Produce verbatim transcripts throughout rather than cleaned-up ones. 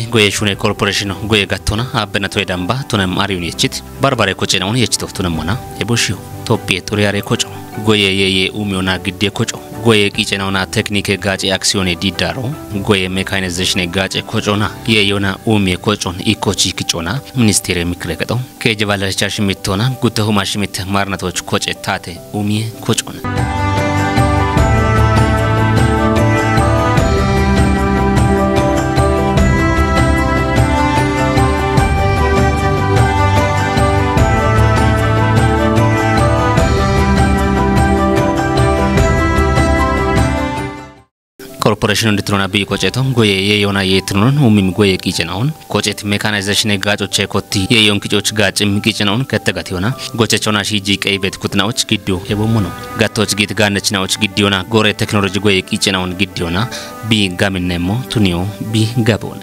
Goye Shune Korporeeshino goye gattona abbena toye damba tunem ariyun yechit barbare kocenaun yechito tunem mona eboshiyo. Tophiye xuriyare koco. Goye yeye umiyona giddiye koco. Goye qicenauna teknike gaace aksiyone diddaro. Goye mekanizeeshine gaace kocona. Yeyona umiye kocon ikkochi kicona. Ministeere mikire kexo. Keje balaricha shimittona gutta huma shimitte marnatoch koce tate umiye kocona. Korporeeshinoon ditirona bi koceto goye yeyona yetinon umim goye qicenaun kocet mekanizeeshine gaacoche kotti yeyon kicoch gaacim qicenaun kette gatiyona gochechona shiji qeybet kutinaoch giddiyo ebomono. Gattoch git gaannechinaoch giddiyona gore teknoloji goye qicenaun giddiyona bi gaminnemo tuniyo bi gabona.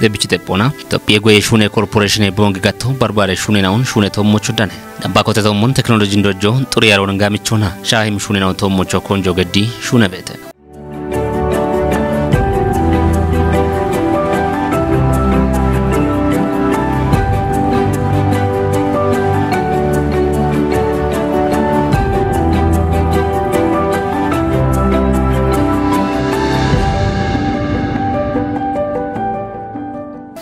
Debichi teppona Tophiye goye Shune Korporeeshine bongi gatto barbare shunenaun shune tommocho dane. Damba kote tommon teknolojin dojjo xuriyaron gamichona shahim shunenaun tommocho konjo geddi shune beete.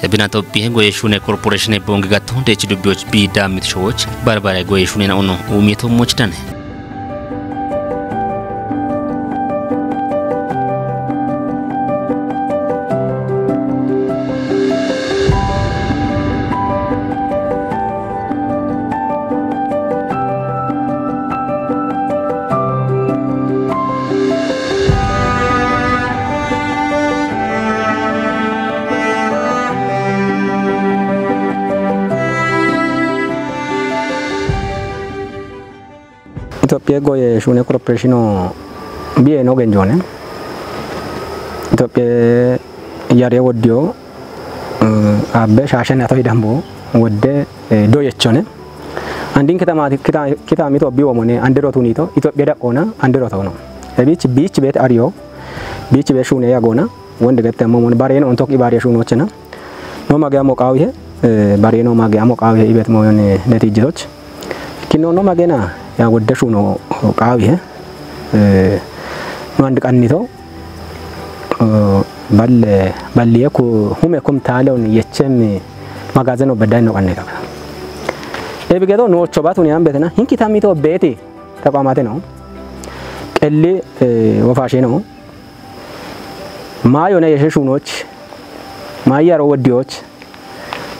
Ebina Tophiye goye Shune Korporeeshine bongi gatto dechi dubbiyoch bi dammit showoch barbare goye shunena uno umiye tommoch dane. Itophiye goye Shune Korporeeshino biye no genjone. Itophiye yare woddiyo abbe shaashen ato hidambo wodde doyechone. Andin kitamati kitamito biwo mone andero tunito Itophiye daqqona andero tono. Ebich bich bet ariyo bich be shune yagona wonde gette mo mon bareno ontok ibare shunochena. No mage amo qawihe bareno mage amo qawihe ibet mo yon netijjitoch. Kinno no magena ya wodde shuno qawihe no and qannito balle balliye ku hume kum taleon yechem magazeno bedayno qannito. Ebigedo no chobatun yan betena hinki tamito beti taqamate no qelli wofashe no mayo ne yeshe shunoch mayi yaro woddiyoch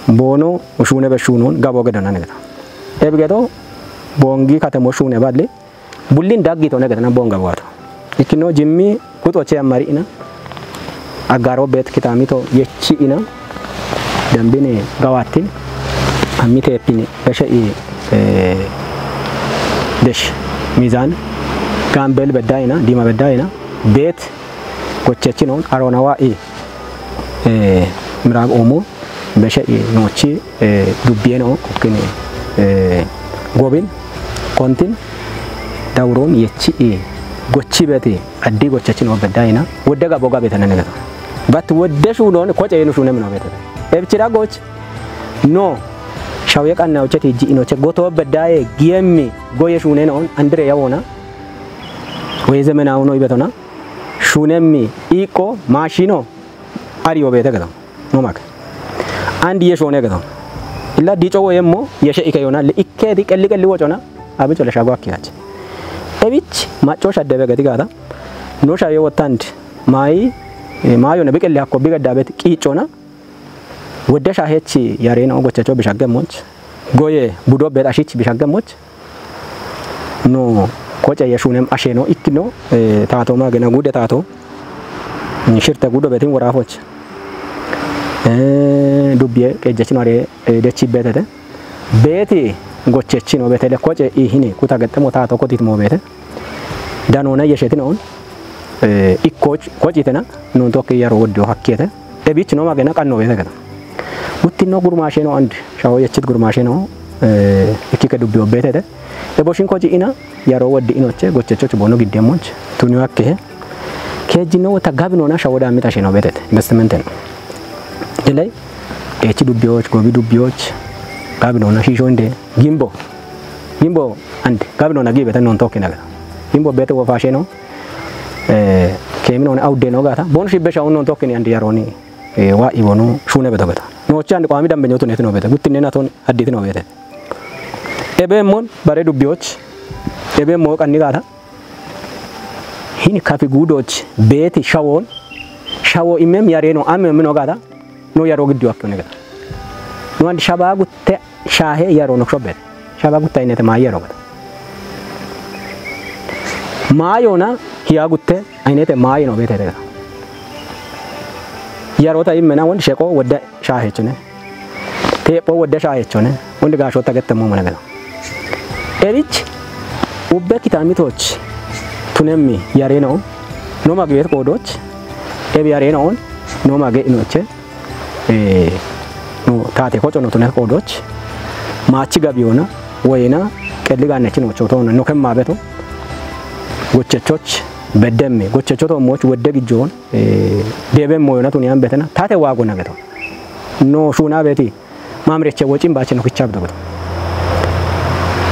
bono ushune be shunon gabo gedona negeta. Ebigedo bongi katemo shune balli bullin daggito negetana bonga buwato. Ikkino jimmi kuxoche ammari ina aggaro bet kitamito yechi ina dambine gawatin ammi tepini beshe i desh mizan gambel bedda ina dima bedda ina bet gochechi non arona wa i mirab omo beshe i nochi dubbiye no kokkini gobin kontin dawrom yechi i gochi beti addi gochechi no bedda ina wodde gabo gabeta nene gata. Bat wodde shunon koce yenu shune mino beta. Ebchira goch no shawe qanna ocheti ji inoche goto beddaye giyemmi goye shune non andre yawona. Weye zemenawu no ibetona shunemmi iqqo mashino ariyo bete gata. No mak and ye shone gata. Illa dico woyemmo yeshe ike yona le ikke di qelli qelli wocona abicho le shago akkiyach. Ebich macco shaddebe gati gata no shawe wotand mayi mayo ne biqelli hakko bigadabet qiccona. Wodde shahechi yareno gochacho bishaggemoch goye budo bet ashich bishaggemoch. No koce yeshunem asheno ikkino tato magena gude tato shirte gudo betin worafoch. Dubbiye qejjechino are dechi betete beti gochechino betele koce ihini kuta gexxemo tato kotitmo bete danona yeshetino ikkoch kocitena nun tokki yaro woddo hakkiyete. Ebich no magena qanno bete geta. Guttinno gurmaasheeno and shawo yechit gurmaasheeno, eh, ikkike dubbi obbeetete. Ebo shinko ji'ina yaroo woddi inoche, gochechoch bono giddemmonch, tunio akkehe. Keejjinno wota gabinona shawo daammita sheno beetete, investimenten. Jelay, echi dubbiyoch, gobi dubbiyoch, gabinona shisho inde, gimbo. Gimbo and gabinona gibete non tokki nagata. Gimbo beete wo faasheno, eh, keeminona awdeno gata. Bon shibbe shawun non tokki ni and yaroni, eh, wa ibono shune beto gata. No chi and qawami dambenyotu netino beete. Guttinne naton additino beete. Ebe mon bare dubbiyoch. Ebe mo qanni gata. Hini kafi guudoch beeti shawon. Shawo imem yareno amem mino gata. No yaroo giddu akkiyo negeta. No and shaba gutte shaahe yaroo nok shobbete. Shaba gutte aynete maayi yaroo geta. Maayona hiya gutte aynete maayi no beete geta. Yaroo ta immena won sheko wodde shaahechone. Teepho wodde shaahechone. Won gaasho ta gette mo mona geta. Ebich ubbe kitamitoch tunemmi yareno no mageet qoodoch. Ebi yareno no mage inoche. Eh, no, taate koco no tune qoodoch, maachi gabiyona, woyena, qelli gaannechi no chotona, no kemma beto, gochechoch, beddemme, gochechoto moch, wedde gijjon, eh, debe moyona tuniyan betena, taate waago nageto. No shuna beti, mamreche wocin bache no kichab dogoto.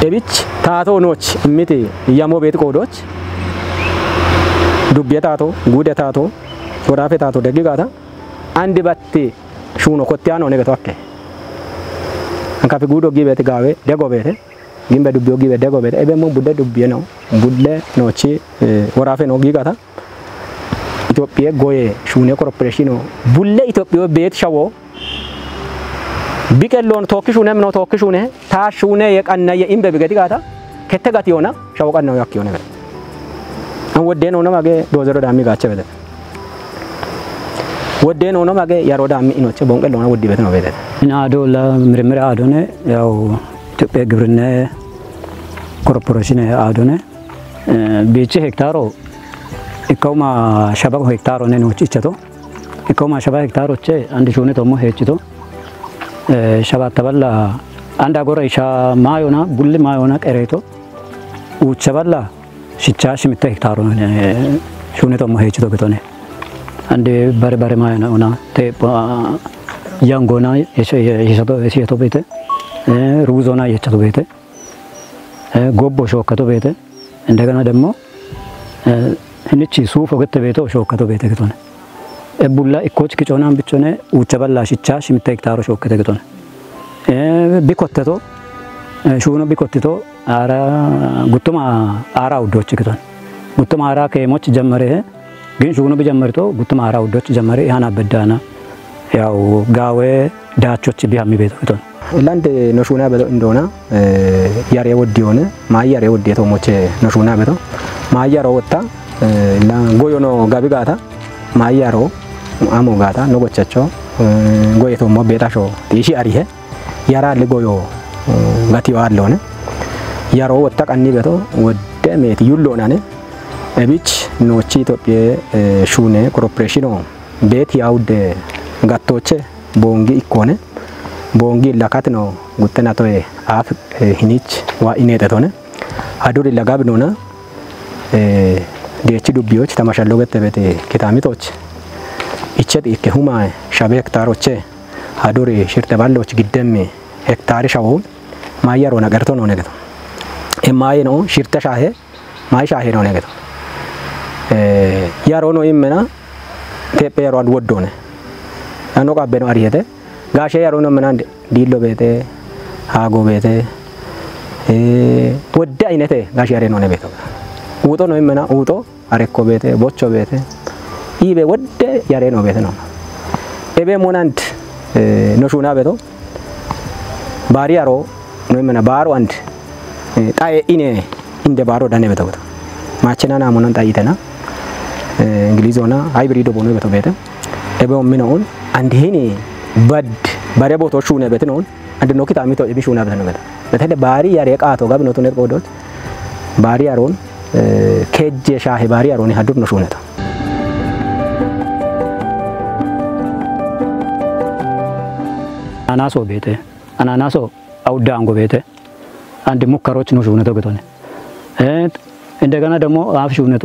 Ebich, taato noch, miti, yamo beti qoodoch, dubbiye taato, guude taato, woraafe taato, deggi gaata, andi batti, shuuno kotti aano negeto akke. Ankafi guudo gibeeti gaawe dego beete. Gimbe dubbiyo gibe dego beete. Ebe mo budde dubbiye no. Budde noochi, eh, woraafe no giigata. Itophiye goye shuune korporeeshino. Bulle Itophiyo beet shawo. Biqelloon tookki shuune mino tookki shuune. Taa shuune ye qannaye imbe bigeti gaata. Kette gati yoona shawo qannayo akki yoone gati. An woddee noona mage doozero daammi gaache bede. Woddee noona mage yaroo daammi inoche bonqe loona woddi betino bede. Ina ado la mirmira adone yaw Itophiya gibrinna korporeeshine adone, eh, biichi hektaro ikkawuma shabako hektaro ne nuuchi ichato. Ikkawuma shaba hektaro che andi shuune tommo heechito. Eh, shaba taballa anda gora isha mayona, bulli mayona qereto. Ucha balla shicha shimitte hektaro, eh, shuune tommo heechito gitone. Andi bare bare mayona una te, ah, yangona yeshe-, ye-, yeshato, yeshato bete. Eh, ruzona yechato bete. Eh, gobbo shookkato beete. Indegana demmo, eh, hinichi suufo gette beeto shookkato beete gitone. E bulla ikkoch kicoona bichone ucha balla shicha shimitte hektaro shookkete gitone. Eh, bikotteto, eh, shuuno bikottito ara guttuma ara uddochi gitone. Guttuma ara keemoch jammare Gin shuguno bi jammarito guttuma hara uddoch jammare ihana beddana. Yaw gaawe daachoch bi hammi beeto kiton. Lande no shuna bedo indona, eh, yare woddiyone, ma yare woddiye to moche no shuna bedo. Ma yaro wotta, eh, la goyo no gabi gata, ma yaro amo gata, no gochacho, eh, goye to mo beta sho, tishi arihe. Yara ligoyo, eh, gatiyo allone. Yaro wotta qanni beto, wodde meeti yullonane. Ebich noochi Itophiye, eh, shuune korporeeshino beeti yawudde gattoche boongi ikkone. Boongi lakatino guttena toye aaf, eh, hinich wa inetetone. Aduri lagabinona, eh, deechi dubbiyoch tamashallo gette bete kitamitoch. Ichet ikke huma shabe hektaroche. Aduri shirte balloch giddemmi hektari shawo. Mayi yaro na qerto no negeto. E mayi no shirte shahe, mayi shahe no negeto. Eh, yaro no immena, tepe yaro and woddone. Ano qabbe no ariyete. Gashe yaro no menande, dillo beete, hago beete. Eh, wodde aynete gashe yare no negeto. Uto no immena, uto. Arekko beete, bocho beete. Ibe wodde yare no beete no. Ebe monand, eh, no shuna beto. Bari aro, no imena baro and, eh, tae ine, inde baro dane beto beto. Machena na monan tae itena. Eh, Ingilizo na, hybrid bono beto beete. Ebe on mino on, and hini bad, bare boto shune beete no on. Ande no kita mito ebi shuna beta no beta. Betele bari yare qato gab no tunet qodot. Bari yaron, eh, kejje shahe bari yaron hadur no shuneta. አናናሶ ቤተ፣ አናናሶ አውዳ አንጎ ቤተ፣ አንድ ሙከሮች ነው ሹነቶ ግቶነ። እ፣ እንደገና ደግሞ አፍ ሹነቶ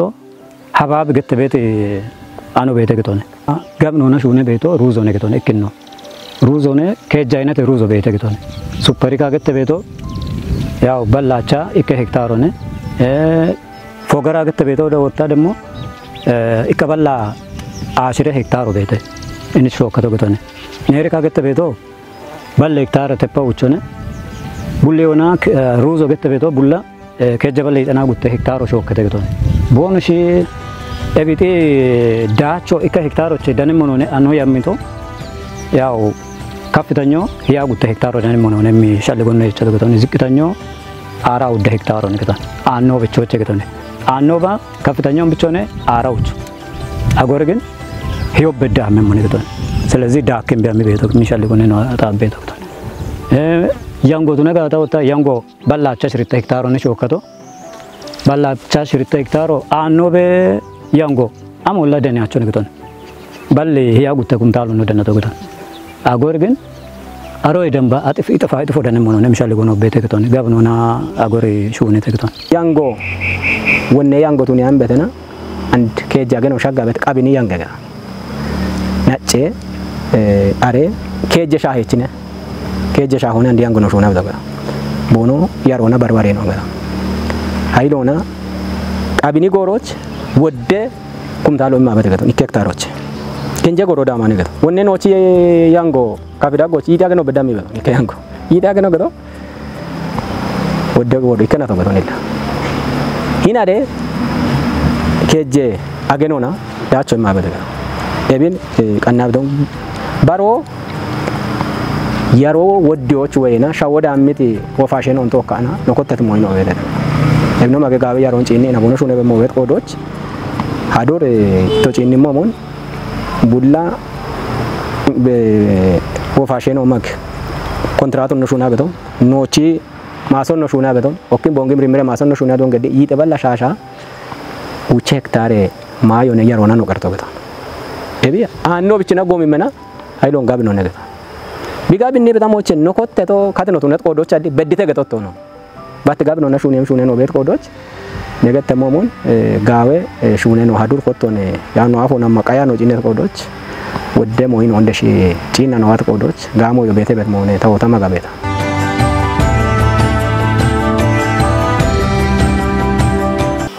ሀባብ ገተ ቤት አኖ ቤተ ግቶነ። ገብኖነ ሹነ ቤቶ ሩዞነ ግቶነ እክኖ። ሩዞነ ከእጅ አይነት ሩዞ ቤተ ግቶነ። ሱፐሪካ ገተ ቤቶ ያው በላቻ እከ ሄክታሮነ። እ፣ ፎገራ ገተ ቤቶ ወደ ወጣ ደግሞ፣ እ፣ እከ በላ አሽረ ሄክታሮ ቤተ እንሽ ሾከቶ ግቶነ። ኔሪካ ገተ ቤቶ በለ ሄክታረ ተፓ ውቾነ። ቡሌ ሆና፣ እ፣ ሩዞ ገተ ቤቶ ቡላ፣ እ፣ ከጀ በለ ይጠና ጉተ ሄክታሮ ሾከተ ግቶነ። ቦኑ ሺ ኤቢጢ ዳቾ እከ ሄክታሮች ደንም ሆኖነ አኖ ያሚቶ ያው ከፍተኛው ህያ ጉተ ሄክታሮ ደንም ሆኖነ የሚሻል ጎነ ይቻል ግቶነ። ዝቅተኛው አራ ውደ ሄክታሮ ንግቶነ። አኖ ብቾች ግቶነ። አኖ ባ ከፍተኛውን ብቾነ አራውቹ። አጎር ግን ህዮ በዳ ምን ሆነ ግቶነ። ስለዚህ ዳክም ቢያሚ ቤቶ የሚሻል ጎነ ነው። ጣብ ቤቶ ግቶነ። እ፣ ያንጎ ቱ ነጋ ታወጣ ያንጎ በላቻ ሽሪታ ሄክታሮ ነሽ ወከቶ። በላቻ ሽሪታ ሄክታሮ አኖ በ ያንጎ አሞላ ደንያቸው ንግቶነ። በል ህያ ጉተ ኩንታሉ ነው ደነቶ ግቶነ። አጎር ግን አሮ ደንባ አጥፍ ይጥፋ ይጥፎ ደነ ሆኖ ነው የሚሻል ጎኖ ቤተ ግቶነ። ገብኖና አጎር ሹኔ ተግቶነ። ያንጎ ወነ ያንጎ ቱን ያን በተና አንድ ከእጅ አገነው ሻጋ ቤት ቃቢኒ ያንገጋ ናቼ፣ እ፣ አሬ ከእጅ ሻሄችነ ከእጅ ሻሆነ አንድ ያንጎ ነው ሹና ብተጋ ቦኖ ያሮና በርባሬ ነው ገራ ሀይሎና ቃቢኒ ጎሮች ወደ ኩምታሎ ማበተ ገቶ ሄክታሮች ከእንጀ ጎሮ ዳማ ነገቶ ወነ ኖቺ ያንጎ ካፊዳ ጎች ይዳገ ነው በዳሚ በቶ ያንጎ ይዳገ ነው ገቶ ወደ ወደ ይከናቶ ገቶ ኔላ ሂናደ ከእጄ አገኖና ዳቸው ማበደገ ኤቢን ቀናብዶም ባሮ ያሮ ወዲዎች ወይና ሻወዳ አሚት ወፋሸን ኦንቶ ካና ለኮተት ሞይኖ ወደ ኤብኖ ማገጋቢ ያሮን ጪኒ ና ቦኖ ሹነ በሞበት ቆዶች ሀዶር ቶጪኒ ሞሞን ቡላ ወፋሸን ኦመግ ኮንትራቱን ሹና በቶም ኖቺ ማሶን ነው ሹና በቶም ኦኪን ቦንጊ ምሪምረ ማሶን ነው ሹና ዶን ገደ ይጠበላ ሻሻ ውቼ ሄክታሬ ማዮነ የሮና ነው ቀርቶ በቶም ኤቢ አኖ ብችና ጎሚ መና ሀይሎን ጋብ ነው ነገ ቢጋብ እኔ በጣም ወቸ ነው ኮተቶ ካትኖ ቱነት ቆዶች አዲ በድተ ገጦቶ ነው ባት ጋብ ነው ነሹኔም ሹኔ ነው ቤት ቆዶች ነገ ተሞሞን ጋዌ ሹኔ ነው ሀዱር ኮቶን ያኑ አፎን አማቃያ ነው ጭነት ቆዶች ወደ ሞይን ወንደሽ ጪና ነው አት ቆዶች ጋሞ የቤተ ቤት መሆነ ተወተማ ጋቤታ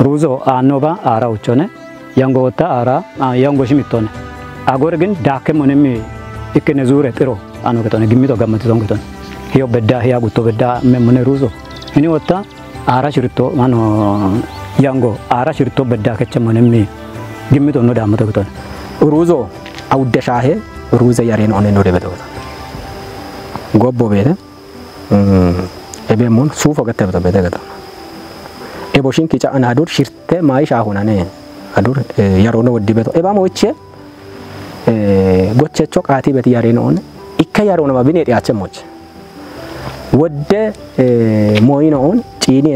ሩዞ አኖባ አራ ውቾነ ያንጎ ወታ አራ ያንጎ ሽሚቶነ አጎር ግን ዳከም ሆነም እክነ ዙረ ጥሮ አኖ ገቶነ ግሚቶ ገመት ቶን ገቶነ ሂዮ በዳ ሂያ ጉቶ በዳ መምነ ሩዞ እኔ ወታ አራ ሽርቶ ማኖ ያንጎ አራ ሽርቶ በዳ ከቸም ሆነም ግሚቶ ነው ዳመቶ ገቶነ ሩዞ አውደ ሻሄ ሩዘ ያሬን ኦነ ነው ደበቶ ጎቦ ቤተ ኤቤሙን ሱፎ ገተብቶ ቤተ ገጠ ኤቦሽን ኪጫ አናዱር ሽርተ ማይሻ ሆናነ አዱር ያሮነ ወዲ ቤቶ ኤባሞ እቼ ጎቸቾ ቃቲ ቤት ያሬነ ኦነ ኢከ ያሮነ ቢኔ ጢያቸሞች ወደ ሞይነ ኦን ጪኒ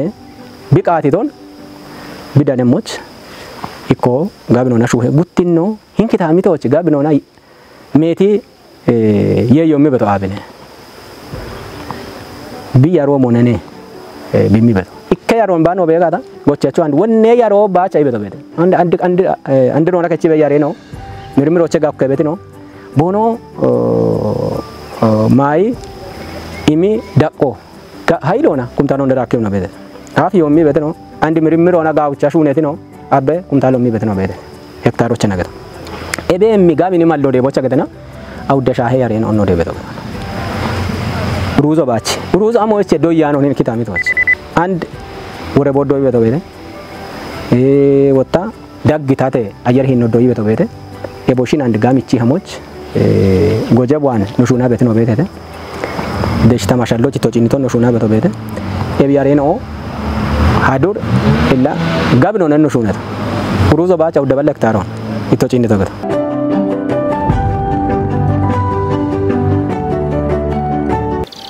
ቢቃቲቶን ቢዳነሞች ኢኮ ጋብኖና ሹሄ ጉትኖ ሂንኪ ታሚቶች ጋብኖና ሜቲ የዮሚ በቶ አብነ ቢያሮ ሞነኔ ቢሚ በቶ ኢከ ያሮን ባኖ ቤጋታ ጎቸቹ አንድ ወኔ ያሮ ባቻ ይበቶ ቤት አንድ አንድ አንድ አንድ ኖና ከቺ በያሬ ነው ምርምሮቼ ጋር ከቤት ነው ቦኖ ማይ ኢሚ ዳቆ ሀይል ሆና ኩምታኖ እንደራከብ ነው ቤት አፍ ዮሚ ቤት ነው አንድ ምርምር ሆና ጋውቻ ሹኔት ነው አበ ኩምታሎ ሚ ቤት ነው ቤት ሄክታሮች ነገር ኤቤ የሚጋብ እኔ ማልዶ ደቦች አገደና አውደ ሻሄ ያሬን ኦኖ ደበቶ ሩዞ ባች ሩዞ አሞቼ ዶያ ነው ኔን ኪታሚት ባች አንድ ወረ ቦዶ ይበቶ ቤተ ወጣ ዳግ ታተ አየር ሄኖ ዶይ በተው ቤተ የቦሽን አንድ ጋም እቺ ሀሞች ጎጀብ ዋን ኑሹና ቤት ነው ቤተ ደሽታ ማሻሎች ቶጭኒቶ ኑሹና በተው ቤተ ኤብያሬ ነው ሀዱር እላ ጋብ ነው ነን ኑሹነት ሩዞ ባቻ ውደ በለክ ታሮን ይቶጭኒቶ ገታ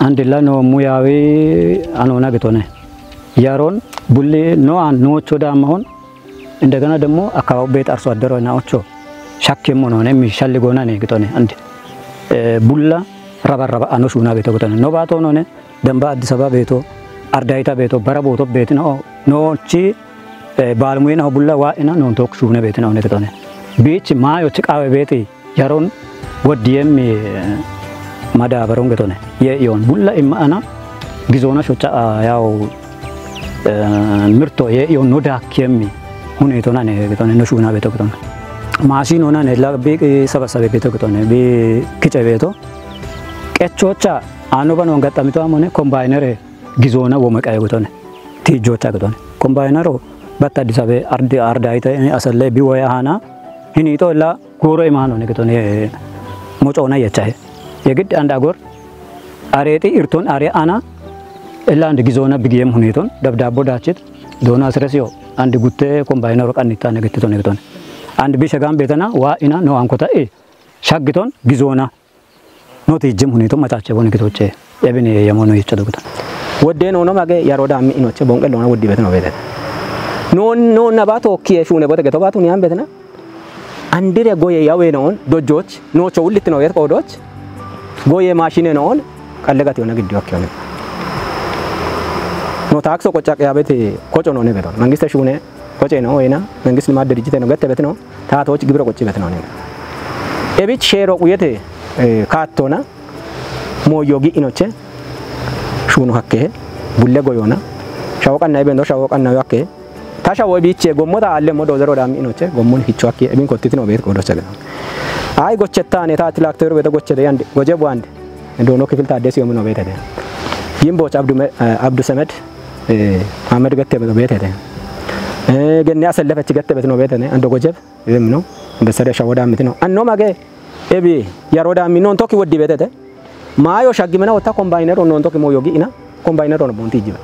አንድ ላ ነው ሙያዊ አኖና ግቶነ ያሮን ቡሌ ኖአን ኖቾ ዳማሆን እንደገና ደግሞ አካባቢ ቤት አርሶ አደሮ ናኦቾ ሻኬሞ ነው የሚሻል ጎና ነው ግጦኔ አንድ ቡላ rabarraba ano shuuna beeto gitone. No baato none, damba Addis Ababa beeto, Ardaayita beeto, bara booto beetino, noochi, eh, baalmuina bulla waa'ina noontook shuune beetino ne gitone. Biichi maayochi qaawe beeti yaron woddiyemmi, eh, madaabaron gitone. Ye iyon bulla imma ana gizoona shocha, ah, yaw, eh, mirto ye iyon no daakkiyemmi huneetona ne gitone, no shuuna beeto gitone. Maashinona ne la bi sabasabe beeto gitone, bi kice beeto. Qechocha ano banon gaxamito amone kombaynere gizoona wome qaye gitone. Tiijocha gitone. Kombaynero batta Addis Ababa ardi ardaayita asale bi woya hana hinito la gooro imaano ne gitone. Mocoona yechaye. Yegid and agor areeti irton are ana illa and gizoona bigiyem huneeton dabdaabo daachit doona asresiyo and gutte kombaynero qannitta ne gittito ne gitone. And bi shagan beetana waa'ina no ankota e shaggiton gizoona no tiijjim huneeton machache bone gitoche. Ebine yamo no yicha dogutan. Wodde no no mage yaro da mi inoche bonqe lona woddi betino betete. No no na ba tokkiye shuune bote geto batu ni ambetena. Andire goye yawe noon dojjoch noocho ullittino yet qoodoch goye maashine noon qalle gati yona giddi yokke yone. No taakso qocaq yaabete koco noone beton. Mangiste shuune koce no wena mangiste ma dirijite no gette betino taatoch gibiro qocci betino ne. Ebich sheero quyete, eh, kaattona mooyo gi inoche shuunu hakke bulle goyona shawo qanna ibendo shawo qanna yo hakke. Tasha woy biiche gommota alle mo dozero dam inoche gommon hicho akki ebin kottitino beet qoodocha gena. Ay gochettane ta tilaktero beto gochede yande goje buande. Dono kifil ta desi yomino beetede. Yimboch Abdu Me-, eh, Abdu Semed, eh, Ahmed gette beto beetede. Eh, genne asellefechi gette betino beetene ando gojeb yemino. Besare shawo dam mitino. Anno mage ebi yaro dam minon tokki woddi beetete. Maayo shaggimena wotta kombaynero noonto kimo yogi ina kombaynero no bonti jiba.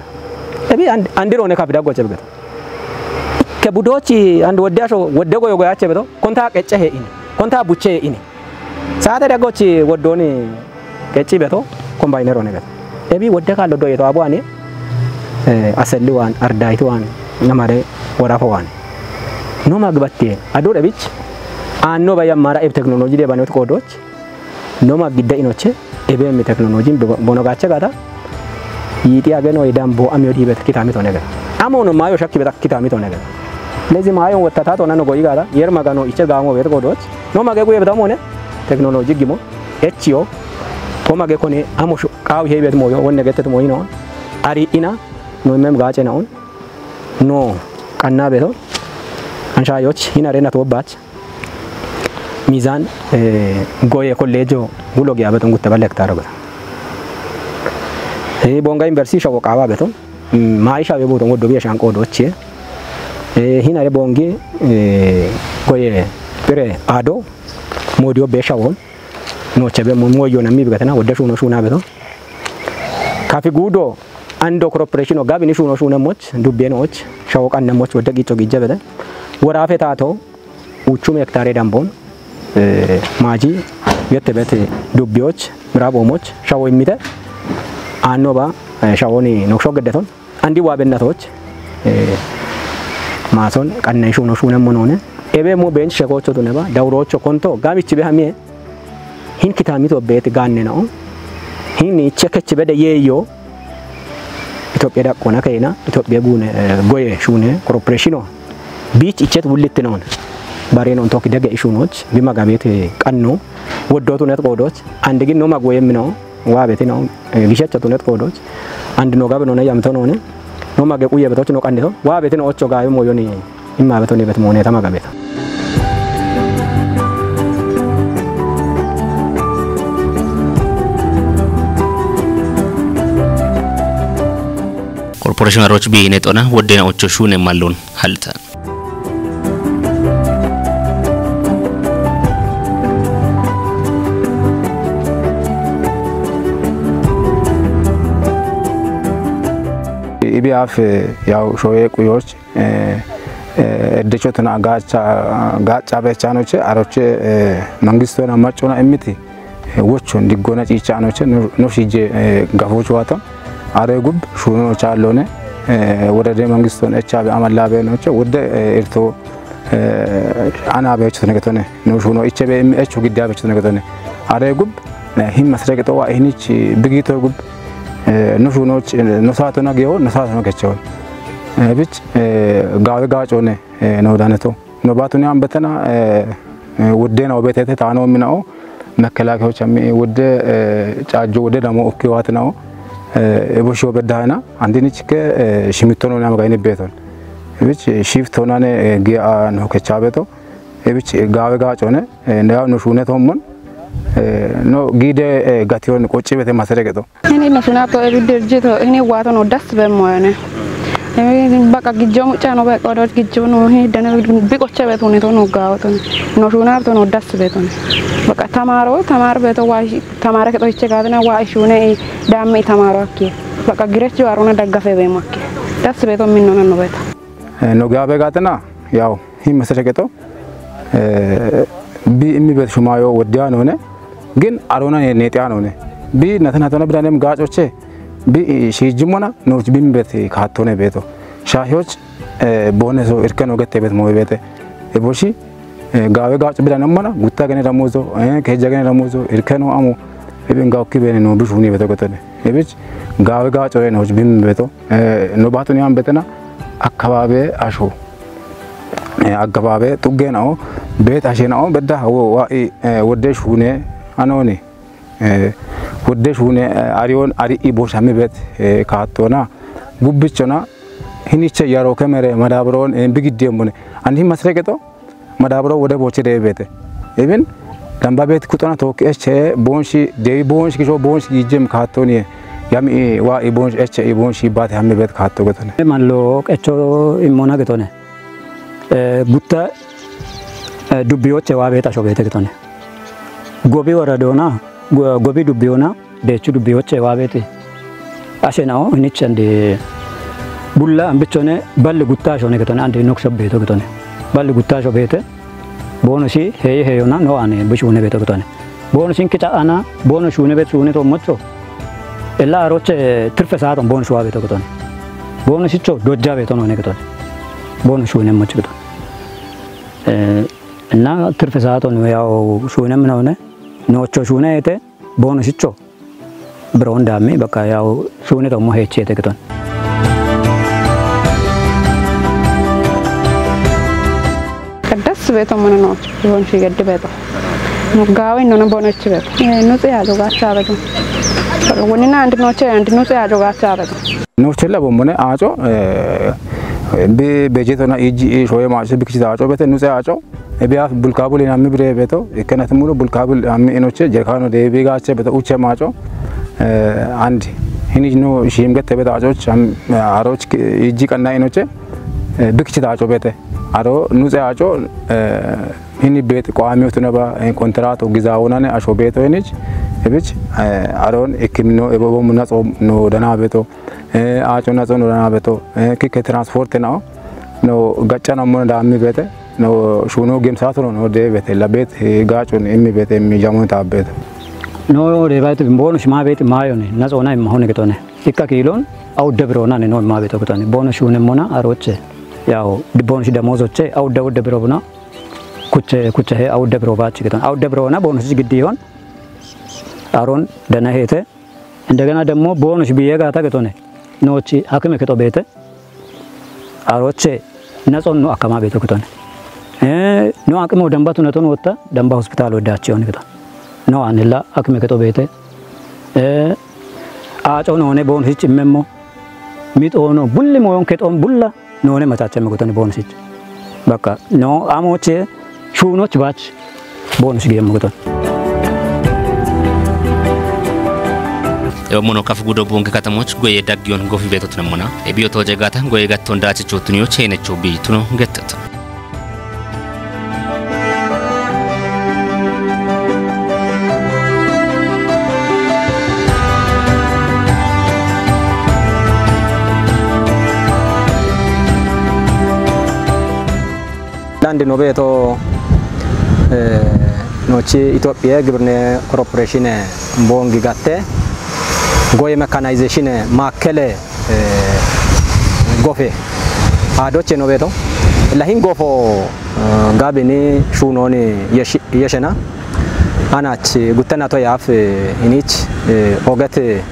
Ebi and-, andiro ne kapida goche beto. Ke budochi and wodde asho wodde goyo goyache beto. Konta qecce he ini. Konta buche he ini. Saate de gochi woddoni qecci beto kombaynero ne beto. Ebi wodde kallo do yeto abuani, eh, aselli wan, ardayti wan, namare warafo wan. No magbatte adu de bich. Anno bayam mara eb technology de banot kodoch. Noma gidda inoche, ebe mi teknolojin bo-, bono gache gada, yiti ageno idan bo amyo dibe kita mito nege. Amo no mayo shakki beta kita mito nege. Lezi mayo wata tato nano goyi gada, yer magano iche gamo bet godoch. Noma ge guye beta mone, teknoloji gimo, echiyo, to mage kone, amo shu, kaw he bet moyo, wonne getet moyino, ari ina, no mem gache na on, no, kanna beto, ansha yoch, hina rena to bach. Mizan, eh, goye kollejo gulo giya beton gutte balle hektaro beton. Eh, Bonga University shawo qawa beton. Mm, maisha we boton goddo biya shan qodo che. Eh, hinare Bongi, eh, goye pire ado modio be shawon. No chebe mo moyo na mi bigatana wodde shuno shuna beton. Kafi gudo ando corporation o gabini shuno shuna moch, dubbe no och, shawo qanna moch wodde gicho gijabede. Worafe tato, Uchum hektare dambon, eh, maaji, gette bete dubbiyoch, mirab omoch, shawo immite, anno ba, eh, shawoni noksho geddeton, andi wa bennatoch, eh, maason, qanne shuno shunen monone, ebe mo bench shekocho tuneba, daurocho konto, gamichi be hamie, hin kitamito bete ganne no, hin iche kechi bede yeyo, Itophiya daqqoona keena, Itophiya guune, eh, goye shuune, corporation o. Biich ichet wullittinoon. Bareen on tokki dege ishuunoch, bima gabeete qanno, woddootu net qoodoch, andi gin noma goye mino, waa betino, eh, gishechotu net qoodoch, andi no gabe none yamto none, noma ge quye betoch no qannito, waa betino ocho gaayo moyoni, imma betoni bet moone tama gabeta. Korporeeshon Aroch Biine Xona woddena ocho shuune mallon halta. Ibi af yaw shoye quyoch, eh, eh, eddecho tuna gacha, gacha bechanoche, aroche, eh, mangistona machona emiti, eh, wochon diggona ciichanoche, no, no shije, eh, gafoch waton, are gub, shuno challone, eh, wodade mangiston echabe amallabe noche, wodde, eh, irto, eh, ana bechone getone, no shuno ichebe em echo gidda bechone getone. Are gub, Eh, hin masreqito wa hinich bigito gub, eh, no shunoch, eh, no sato na geo, no sato na gecho. Eh, bich, eh, gawe gacho ne, eh, no daneto. No batu ne ambetena, eh, eh, wudde na obetete tano minao, mekelakeoch ami wudde, eh, chajo wudde damo okki watnao, eh, ebo sho bedana, andini chike, eh, shimitono na magayne beton. Bich, eh, shift tonane, eh, ge a no kechabeto. Ebich gawe gacone, eh, ne no shune tommon, eh, no gide, eh, gation qocci bete masere gedo. Ini no shuna to ebi dirjito, ini wato no das be moyone. Ebi baka gijjo mucca no be qodo gijjo no hi dane bi qocce be tuni to no gawo to. No shuna to no das be to. Baka tamaro, tamar be to wa tamare ke to icce gadna wa shune dammi tamaro akki. Baka girecho arona daggafe be makke. Das be to minno no beto. Eh, no gawe gatna, yaw. Hin masere geto, eh, bi immi bet shumayo wodiya none, gin arona ne, netiya none. Bi natan hatona bidanem gacoche, bi, eh, shijimona, no bi immi bet kattone beto. Shahiyoch, eh, bone so irkeno gette bet moy bete. E boshi, eh, gawe gaco bidanem mana, gutta gene damozo, eh, keja gene damozo, irkeno amo, ibin gawki bene no bishuni beto gotone. Ebich, gawe gaco no bi immi beto. Eh, no batun yan betena, akababe asho. Eh, akababe tugge nao, bet ashe nao, bedda wo wa, eh, wodde shune, anoni. Eh, wodde shune, eh, ariyon, ari i boshami bet, eh, kattona. Gubbichona, hiniche yaro kemere, madabron, eh, bigidde mbone. Andi masreqeto, madabro wode boche de bete. Even damba bet kutana tok eche bonshi, de bonshi kisho bonshi yijem katoni. Yami wa i bonshi eche i bonshi bate hamme bet katto gotone. Mallo echo imona gotone. Eh, gutta, eh, dubbiyoche wa beta sho bete gotone. Gobi waradona, go-, gobi dubbiyona. Dechu dubbiyoche wa bete. Ashe nao, hinichande bulla ambichone balli gutta shone gotone, andi nok sho beto gotone. Balli gutta sho bete. Bono shi heye heyona no ane bishune beto gotone. Bono shin kicha ana, bono shune bet shune to mocho. Ella aroche tirfe saaton bono shuwa beto gotone. Bono shicho dojja beto no ne gotone. Bono shune mocho gotone. Eh, na tirfe saaton yaw shune mnone. Nocho shune ete, bono shicho. Biron dammi, baka yaw, shune to mo heche te gotone. Kaddas beto mono no, bon shi gadde beto. No gawe no no bono chi beto. Eh, no tse ajo gacha beto. Woni na andi no che, andi no tse ajo gacha beto. No chella bommone aco, eh, be, bejeto na iji, eh, shoye ma, se bikchi aco bete, no tse aco. E biya bulkabul inammi bire beto, ikkenat mulo bulkabul ammi inoche, jerkano de bigache beto, uche maco, eh, andi. Hini no shim gete beto aco, cham, aroch iji kanna inoche, eh, bikchi aco bete. Aro nutse aco, eh, hini bet qwami utuna ba, eh, kontrato giza wonane asho beto hinich, ebich, eh, aron ikimno ebo bo munatso no dana beto, eh, aco natso no dana beto, eh, kike transport na, no gacana mona dammi bete. No, shuno gem sato no, no de bete, la bet, eh, gachon, emmi bete, emmi jamon ta bete. No, de bete, bono shima bete, mayo ne, na zona emma hone getone. Ikka kilon, au de bro na ne, no, emma bete getone. Bono shune mona, aroche. Yao, bono shi damozoche, au de, de bro bona. Kuche, kuche he, au de bro bachi getone. Au de bro na, bono shi giddi hon. Aron, dana hete. እንደገና ደግሞ ቦኖሽ ብዬ ጋታ ገቶነ ኖቺ ሐኪም ከጦ ቤተ አሮቼ ነጾን ኖ አካማ ቤተ ገቶነ እ ኖ አቅሞ ደንባቱ ነቶን ወጣ ደንባ ሆስፒታል ወዳቸው ንግታ ኖ አንላ ሐኪም ከጦ ቤተ እ አጮ ኖ ሆነ ቦኖሽ ጭመሞ ሚጦ ኖ ቡል ሞዮን ከጦን ቡላ ኖኔ መቻቸ መጎተን ቦንሲች በቃ ኖ አሞቼ ሹኖች ባች ቦንስ ጌም መጎተን። Yoommono kafu gudo buunke katamoch goye daggiyon gofi beetot namona ebiyo tooje gaata goye gatton daachicho tuniyo cheenecho biituno gettet. Landi no beeto, eh, nochi Itophiya Gibirne Korporeeshine boongi gatte goye mekanayizeeshine maakkele eh, gofe. Adoche no beto. Lahin gofo, eh, gabini shunoni yesh-, yeshena. Anach guttenato yaaf, eh, inich, eh, oget, eh,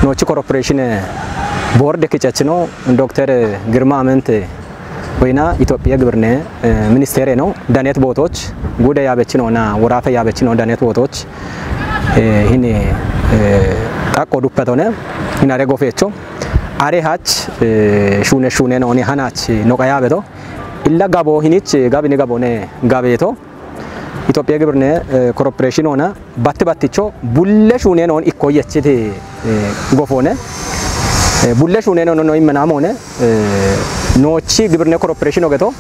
nochi corporation, eh, board kichachino Dokter Girma Amente weyna Itophiya Gibirne, eh, Ministere no danet botoch gude yabechino na worafe yabechino danet botoch, eh, hini, eh, takko duppetone hinare gofecho. Are hach, eh, shune shune no ni hanach no qayabeto. Illa gabo hinich gabini gabone gabeto. Itophiya Gibirne, eh, Corporation ona batti batticho bulle shune non ikko yechiti, eh, gofone. Eh, bulle shune non no immenamone, eh, nochi Gibirne Corporation ogeto.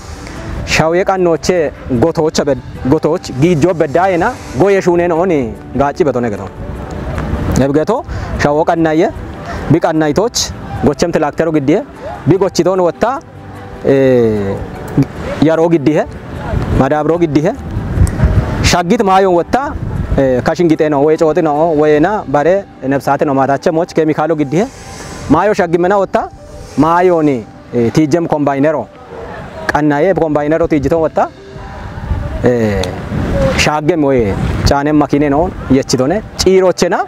Shawe qannoche gotocha bed-, gotoch gijo bedayena goye shune non gachi betone geto. Ebgeto, shawo qannaye, bi qannaytoch, gochem tilaktero giddiye, bi gochiton wotta, eh, yaro giddihe, madabro giddihe, shaggit mayon wotta, eh, kashin giteno, woye cootino, woyena bare, nebsate no matache moch, kemikalo giddihe, mayo shaggimena wotta, mayoni, eh, tijem kombaynero, qannaye kombaynero tijiton wotta, eh, shaggem woye, canem makine no, yechitone, cirochena,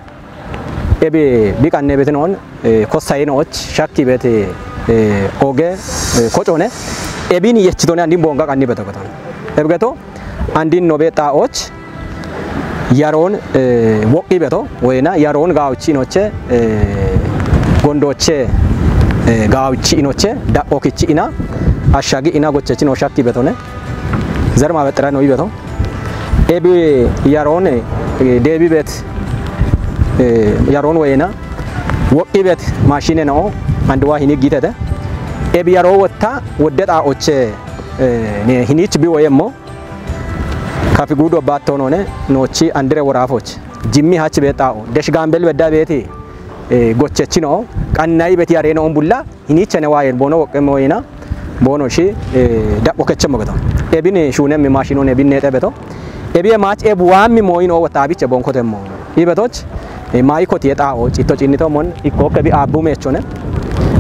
ebi bi qanne betinon, eh, kossayinoch, shakki bete, eh, oge, eh, kocone, ebin yechitone andin bonga qanni beto geton. Ebgeto, andin no beta och, yaron, eh, woqqi beto, wena yaron gauchi inoche, eh, gondoche, eh, gauchi inoche, da okichi ina, ashagi ina gochechi no shakki betone. Zerma betra no ibeto. Ebi yaron, eh, debi bet, eh, yaron wena, woqqi bet mashine no, andwa hini gitete. Ebi yaro wotta, wodde ta oche, eh, ne hinich bi woyemmo. Kafi gudo batto none, nochi andire worafoch. Jimmi hach betao. Desh gambel bedda beti, eh, gochechino, qannai beti areno umbulla, hinichene wayer bono woqqe moyina, bono shi, eh, dapho kechemo geto. Ebine shunem mashinone binne tebeto. Ebi e mach e buwammi moyino wotabiche bonkotemmo. Ibetoch, eh, mai kotiye tao, chitto chinnito mon, ikkokke bi abbu mechone.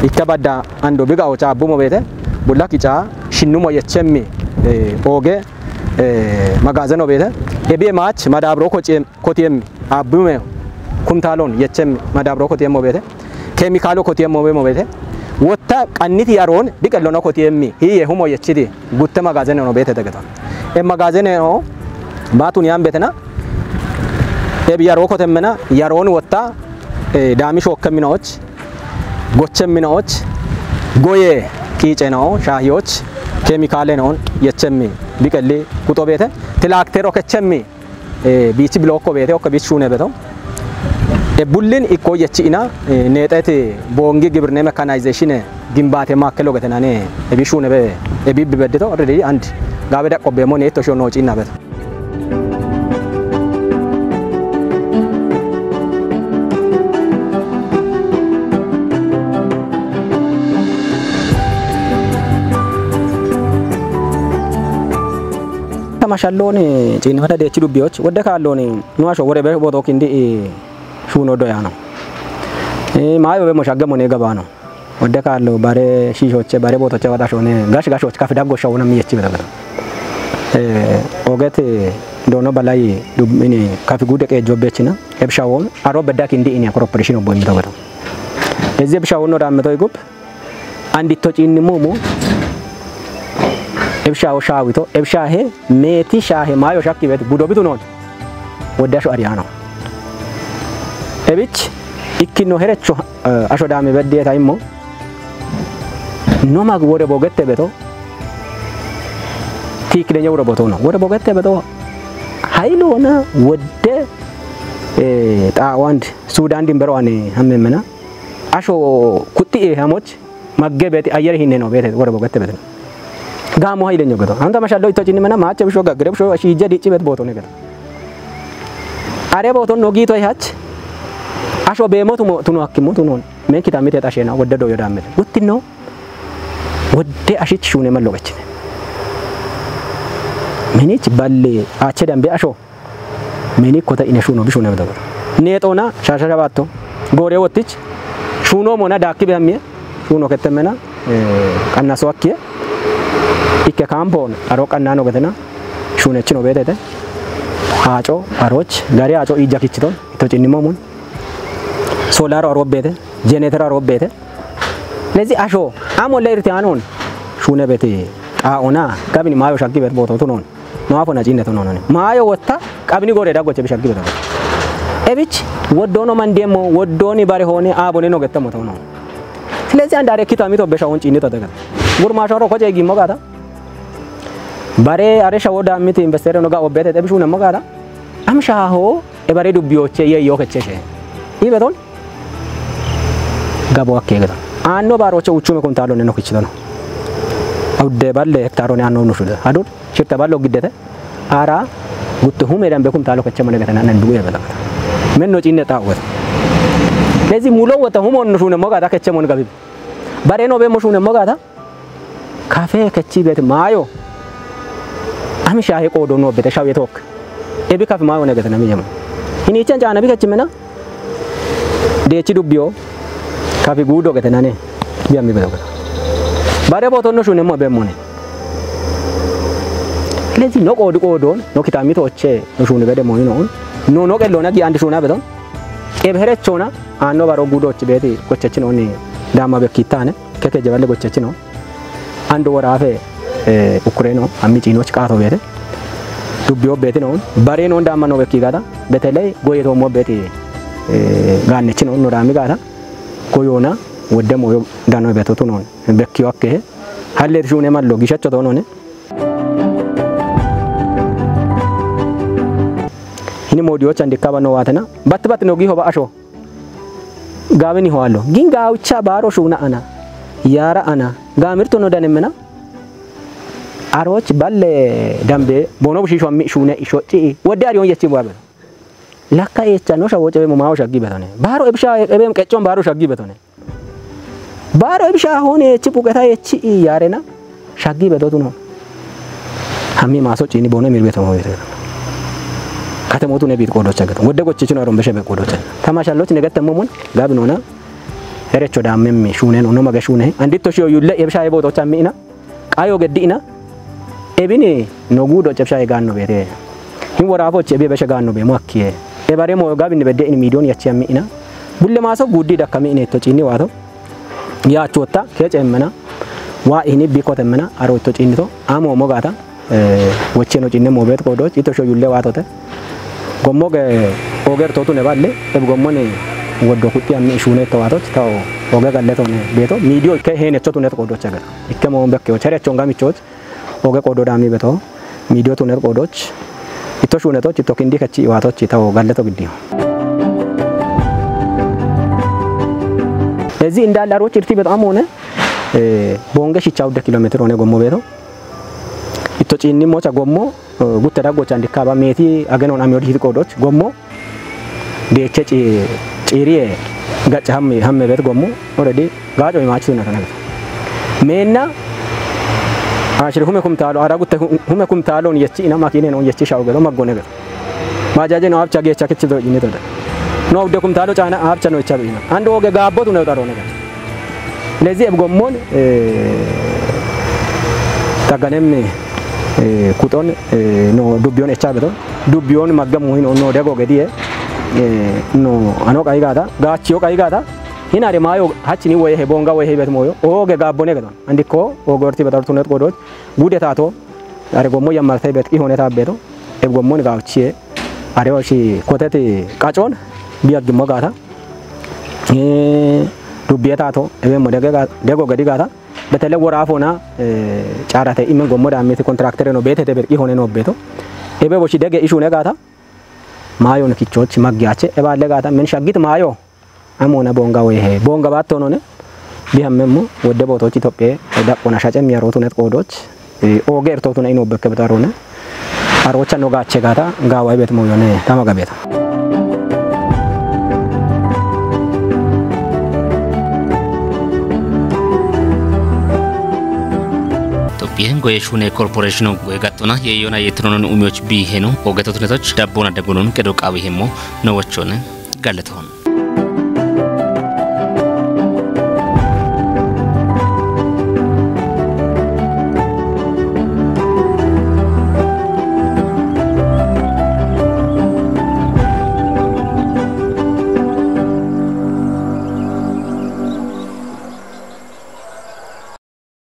Ikka badda ando biga ocha abbu mo bete, bulla kicha, shinnumo yechemmi, eh, oge, eh, magazeno bete. Ebi e mach, madabro kochiem, kotiem, abbume, kuntalon, yechem, madabro kotiem mo bete. Kemikalo kotiem mo be mo bete. Wotta qanniti yaron, diqellono kotiem mi. Hiye humo yechidi. Gutte magazene no bete degeton. E magazene no, batun yan betena. Ebi yaro kotemmena, yaron wotta, eh, dami shokkeminoch, gocheminoch, goye, kice no, shahiyoch, kemikale no, yechemmi. Diqelli, kuto bete. Tilaktero kechemmi. Eh, bichi bilokko bete, okka bichi shune beto. E bullin ikko yechi ina, eh, neexete boongi gibirne mechanization gimbate maakkelo getenane, e bi shune be, e bibbi beddito, already and gaabe daqqo beemo neetto shono cinna beto. Tama shallooni ciinnimata deechi dubbiyoch, wodde kaallooni nu asho wore be boto kindi i shuuno do yaano. Eh, maayo be mo shagge mo ne gabaano. Wodde kaallo bare shiishoche, bare bootoche wada shone, gash gashoch kafi daggo shawona mi yechi beda beda. Eh, ogete doono balai dub-, ini kafi gude qeejjo bechina, ebshawon, aro bedda kindi ini corporation obbo imito beda. Ezi ebshawon no dammeto igup, anditto ciinnimmo mo, ebshaho shaawito, ebshahe meeti shaahe maayo shakki beeti budo bitu noon. Wodde asho ariyaano. Ebich, ikkino herecho, eh, asho daame beddi eta immo. No mag wore bogette beto. Tiikkilenye wore boto no. Wore bogette beto. Hayilo na wodde, eh, ta wand Sudan dimbero ani hammemena. Asho kutti e hamoch. Magge beeti ayyere hinne no beete wore bogette beete. Gaamo hayile nyogeto. Anta mashallo itto cinni mena maache bisho gaggire bisho shiije dicci beet booto negeto. Are booto no giito hach. Asho beemo tumo tuno hakkimu tuno. Men kitamite tashena wodde doyo dammete. Guttino. Wodde ashich shune mallo gachine. Menich balle ache dambe asho. Meni kota ine shuno bi shune bedo. Neexona shasha shabaatto. Goore wottich. Shuno mona daakki be hammie. Shuno kettemena, eh, qannaso akkie. Ikke kaampoon aro qannano getena. Shunechino beetete. Aaco, aroch, gari aaco ija kichiton, ito cinnimo mun. Solaro arobete, generator arobete. Lezi asho, amo le irti anon. Shune beti, a ona, gabini mayo shaggi bet boto tunon. No afo na cinne tunon. Mayo wotta, qabini gore dagoche bi shaggi beto. Ebich, woddono mandemo, woddoni bare hone, abone no getta motono. Silezi andare kita mito besha on cinne to daga. Gurma shoro ko je gimmo gata. Bare are shawo da miti investor no ga obete te bishune mo gata. Am shaho e bare dubbiyoche ye yo kecheshe. Ibeton. Gabo akke gata. Anno baroche uchume kuntalo ne no kichitono. Awde balle hektaro ne anno nushude. Adut shirta ballo giddete. Ara gutto hume dambe kuntalo kechemone gata nan duye bata. Men no cinne ta wata. Lezi mulo wata humon nushune mo gata kechemon gabi. Bare no be mo shune mo gata. Kafe kechi bet mayo. Ami shahe qodo no bete shawe tok. Ebi kafe mayo ne gete nami yemo. Hini chan chana bi kechi mena. Dechi dubbiyo. Kafe gudo gete nane. Bi ami beto. Bare boto no shune mo be mone. Lezi no qodo qodo no kitami to che no shune bede mo ino. No no kello na gi andi shuna beton. Ebe here chona anno baro gudo che beti kochechino ni dama be kitane. Keke jeballe gochechino. Ando worafe, eh, ukureno, ammi ciino cikato bete. Dubbiyo bete non. Bare non damma no bekki gata. Betele goye to mo bete, eh, ganne cino no dami gata. Koyona, wodde moyo dano beto tunon. Bekki wakke. Halle shune mallo gishacho to none. Hini modiyo chandi kaba no watena. Bat bat no gi hoba asho. Gaawini ho'allo. Gin gaawicha baaro shuuna ana. Yaara ana. Gaamirtu no danemena. Aroch balle dambe bono bushisho ammi shune isho ci. Wodde ariyon yechi bwabe. Lakka echa no shawo cebe mo mawo shaggi betone. Baaro ebisha ebem qechon baaro shaggi betone. Baaro ebisha hone echi puketa echi yarena. Shaggi bedotuno. Hammi maso cini bono emir beto mo beto. Kate motu ne bit kodo chagat. Wodde gochichino aron beshe be kodo chagat. Tamashalloch ne gatta momon gabinona. Erecho da memmi shune no no mage shune. Andito shiyo yulle ebisha ebo to chammi ina. Qayo geddi ina. Ebini no gudo chebsha egan no bete. Hin wora fo chebe beshe gan no be mo akkiye. Ebare mo gabin bedde in midiyon yachi ammi ina. Bulle maso guddi dakkami ine to cini wato. Yaachotta kecemmena wa ini bikotemmena aro itto cinnito amo mogata, eh, wocheno cinne mobet kodoch ito sho yulle watote. Gommoge oger totune balle eb gommoni woddo kutti ammi ishune to watoch tawo oge galletone beto midiyo ikke hene chotunet kodoch agar. Ikke mo bekke o chere chonga michoch. Oge qodo dami beto, midiyo tunet qodoch, ito shunetoch, ito kindi kechi iwatoch, itawo galleto giddiyo. Ezi indalle aroch irti beto amone, eh, bonge shicha wudde kilometer one gommo beto. Ito cinni mocha gommo, eh, gutte daggocha ndikaba meti agenon ami odihit qodoch, gommo, Deche ci-, ciriye gacca hamme, hamme bet gommo, already gaco imachi tuna tana bet. Menna, ashir hume kum talo, ara gutte hu-, hume kum talo ni yechi ina makine non yechi shawo gedo maggone gedo. Majaje no abcha gecha kichi do ini do. No de kum talo chana abcha no icha do ina. Ando ge gabbo tuna taro ne. Lezi eb gommon, eh, taganemmi, eh, kuxon, eh, no dubbiyon echa beton. Dubbiyon maggamu hino no dego gediye, eh, no ano qaigata, gachiyo qaigata. Hinare mayo hachini woye he bonga woye he bet moyo. Oge gabbone gedon. Andiko, oge orti betar tunet qodoch. Gude tato. Are gommo yammartay bet ki hone ta beto. Eb gommon gawchiye. Are oshi koteti qacon. Biyag gimmo gata. Eh, dubbiye tato, ebe mo dege ga-, dego gedi gata. Betele wora afona, eh, carate imen gommo da miti kontraktere no bete te berqi hone no beto. Ebe boshi dege ishune gata. Mayo ne kichochi maggiache, eba le gata, men shagit mayo. Amona bonga we he, bonga batto none. Bihammemmo, wodde botochi toppe, e daqqona shace miyarotu net qodoch. Eh, oge ertotu na ino bekke betarone. Arocha no gache gata, gawa ibet moyone, tama gabeta. Tophiyen goye shune corporation goye gattona, ye yona ye tronon umioch bi heno, oge totunetoch, dabbona dagunun, kedo qawi hemo, no wochone, galleton.